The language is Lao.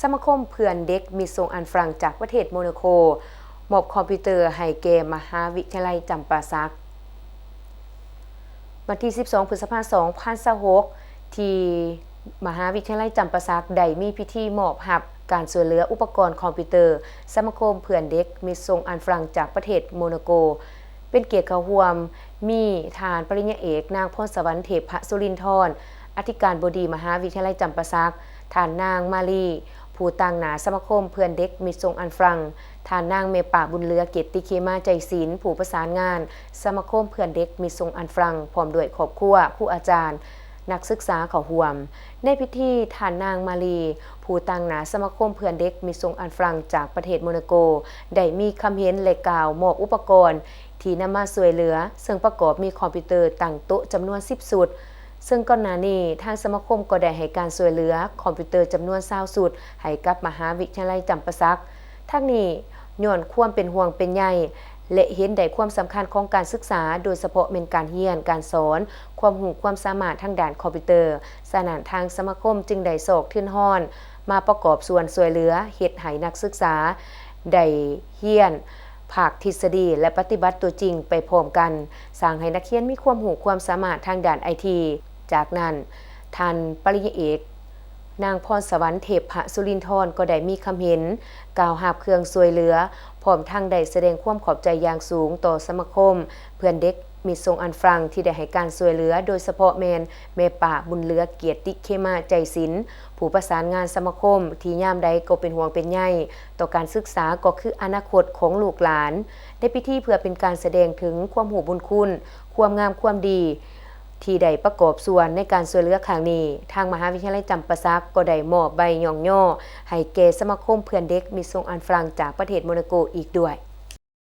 ສະມາຄົມເພື່ອນເດັກມິດຊົງອານຝຣັ່ງຈາກປະເທດໂມນາໂກ ມອບຄອມພິວເຕີໃຫ້ແກ່ມະຫາວິທະຍາໄລຈຳປາສັກ. ວັນທີສິບສອງ ພຶດສະພາ ສອງພັນຊາວຫົກ ທີ່ມະຫາວິທະຍາໄລຈຳປາສັກ ໄດ້ມີພິທີມອບຮັບການຊ່ວຍເຫຼືອອຸປະກອນຄອມພິວເຕີ ສະມາຄົມເພື່ອນເດັກມິດຊົງອານຝຣັ່ງຈາກປະເທດໂມນາໂກ. ເປັນກຽດເຂົ້າຮ່ວມ ມີທ່ານປະລິນຍາເອກ ນາງພອນສະຫວັນ ເທບພະສຸລິນທອນ ອະທິການບໍດີມະຫາວິທະຍາໄລຈຳປາສັກ, ທ່ານນາງມາລີ ຜູ້ຕາງໜ້າສະມາຄົມເພື່ອນເດັກມິດຊົງອານຝຣັ່ງ, ທ່ານນາງແມ່ປ້າບຸນເຫຼືອ ເກດຕິເຄມາໄຈສິນ ຜູ້ປະສານງານສະມາຄົມເພື່ອນເດັກມິດຊົງອານຝຣັ່ງ ພ້ອມດ້ວຍຄອບຄົວ, ຄູອາຈານ, ນັກສຶກສາເຂົ້າຮ່ວມ. ໃນພິທີ, ທ່ານນາງມາລີ ຜູ້ຕາງໜ້າສະມາຄົມເພື່ອນເດັກມິດຊົງອານຝຣັ່ງຈາກປະເທດໂມນາໂກ ໄດ້ມີຄຳເຫັນ ແລະ ກ່າວມອບອຸປະກອນທີ່ນຳມາຊ່ວຍເຫຼືອ, ເຊິ່ງປະກອບມີຄອມພິວເຕີຕັ້ງໂຕະຈຳນວນສິບຊຸດ, ເຊິ່ງກ່ອນໜ້ານີ້ທາງສະມາຄົມກໍໄດ້ໃຫ້ການຊ່ວຍເຫຼືອຄອມພິວເຕີຈຳນວນຊາວຊຸດໃຫ້ກັບມະຫາວິທະຍາໄລຈຳປາສັກ. ທັງນີ້, ຍ້ອນຄວາມເປັນຫ່ວງເປັນໃຍ ແລະ ເຫັນໄດ້ຄວາມສຳຄັນຂອງການສຶກສາ, ໂດຍສະເພາະແມ່ນການຮຽນການສອນ, ຄວາມຮູ້ຄວາມສາມາດທາງດ້ານຄອມພິວເຕີ, ສະນັ້ນທາງສະມາຄົມຈຶ່ງໄດ້ຊອກທຶນຮອນມາປະກອບສ່ວນຊ່ວຍເຫຼືອ, ເຮັດໃຫ້ນັກສຶກສາໄດ້ຮຽນ ພາກທິດສະດີ ແລະ ປະຕິບັດຕົວຈິງໄປພ້ອມກັນ, ສ້າງໃຫ້ນັກຮຽນມີຄວາມຮູ້ຄວາມສາມາດທາງດ້ານໄອທີ. ຈາກນັ້ນ, ທ່ານປະລິນຍາເອກ ນາງພອນສະຫວັນ ເທບພະສຸລິນທອນ ກໍໄດ້ມີຄຳເຫັນກ່າວຮັບເຄື່ອງຊ່ວຍເຫຼືອ, ພ້ອມທັງໄດ້ສະແດງຄວາມຂອບໃຈຢ່າງສູງຕໍ່ສະມາຄົມເພື່ອນເດັກມິດຊົງອານຝຣັ່ງ ທີ່ໄດ້ໃຫ້ການຊ່ວຍເຫຼືອ, ໂດຍສະເພາະແມ່ນແມ່ປ້າບຸນເຫຼືອ ກຽດຕິເຄມາໄຈສິນ ຜູ້ປະສານງານສະມາຄົມ ທີ່ຍາມໃດກໍເປັນຫ່ວງເປັນໃຍຕໍ່ການສຶກສາ ກໍຄືອະນາຄົດຂອງລູກຫຼານ. ໃນພິທີ ເພື່ອເປັນການສະແດງເຖິງຄວາມຮູ້ບຸນຄຸນ, ຄວາມງາມຄວາມດີ ທີ່ໄດ້ປະກອບສ່ວນໃນການຊ່ວຍເຫຼືອຄັ້ງນີ້, ທາງມະຫາວິທະຍາໄລຈຳປາສັກກໍໄດ້ມອບໃບຍ້ອງຍໍໃຫ້ແກ່ສະມາຄົມເພື່ອນເດັກມິດຊົງອານຝຣັ່ງຈາກປະເທດໂມນາໂກອີກດ້ວຍ.